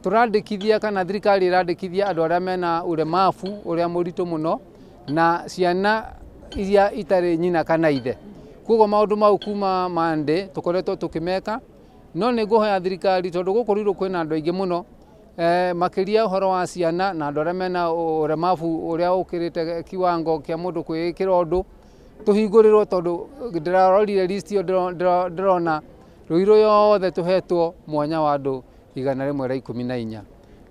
Tũrandĩkithia kana thirikari ĩrandĩkithia andũ arĩa mena ũlemavu ũrĩa mũritũ mũno na ciana iria itarĩ nyina kana ithe. Koguo maũndũ mau kuma Monday tũkoretwo tũkĩmeka, no nĩ ngũhoya thirikari tondũ gũkũ Ruiru kwĩna andũ aingĩ mũno, makĩria ũhoro wa ciana na andũ arĩa mena ũlemavu ũrĩa ũkĩrĩte kiwango kĩa mũndũ kwĩĩkĩra ũndũ, tũhingũrĩrwo tondũ ndĩrarorire list ĩyo ndĩrona Ruiru yothe tũhetwo mwanya wa andũ 114.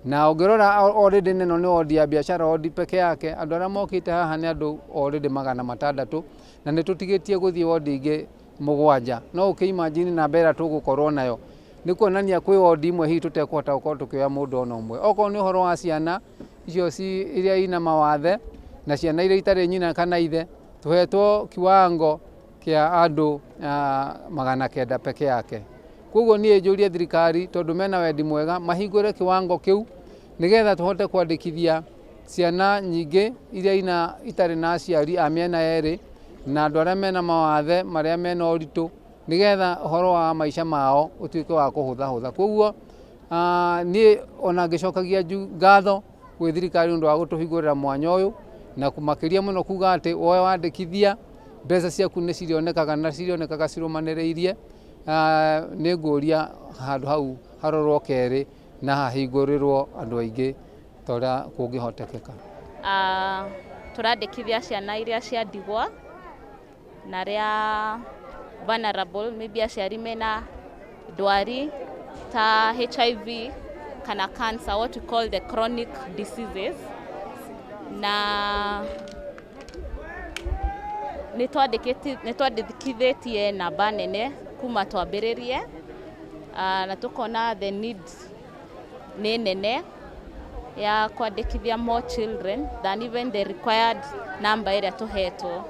Na ũngĩrora already ĩno nĩ wodi ya biashara wodi peke yake, andũ arĩa mokĩte haha nĩ andũ already 600, na nĩ tũtigĩtie gũthiĩ wodi ingĩ 7. No ũkĩ imagine namba ĩrĩa tũgũkorwo nayo nĩ kuonania kwĩ wodi imwe hihi tũtekũhota gũkorwo tũkĩoya mũndũ ona ũmwe. Okorwo nĩ ũhoro wa ciana icio iria ina mawathe na ciana iria itarĩ nyina kana ithe, tũhetwo kiwango kĩa andũ 900 peke yake. Koguo niĩ njũrie thirikari tondũ mena wendi mwega mahingũre kiwango kĩu nĩgetha tũhote kwandĩkithia ciana nyingĩ iria itarĩ na aciari a mĩena yerĩ na andũ arĩa mena mawathe marĩa mena ũritũ nĩgetha ũhoro wa maica mao ũtuĩke wa kũhũthahũtha. Koguo niĩ ona ngĩcokagia ngatho gwĩ thirikari nĩ ũndũ wa gũtũhingũrĩra mwanya ũyũ na makĩria mũno kuga atĩ woe wandĩkithia mbeca ciaku nĩ cirĩonekaga na cirĩonekaga cirũmanĩrĩirie. Nĩ ngũria handũ hau harorwo kerĩ na hahingũrĩrwo andũ aingĩ ta ũrĩa kũngĩhotekeka. Tũrandĩkithia ciana iria cia ndigwa na arĩa vulnerable, maybe aciari mena ndwari ta HIV kana cancer, what we call the chronic diseases, na nĩ twandĩkithĩtie namba nene kuma twambĩrĩrie, na tũkona the need nĩ nene ya kwandĩkithia more children than even the required number ĩrĩa tũhetwo.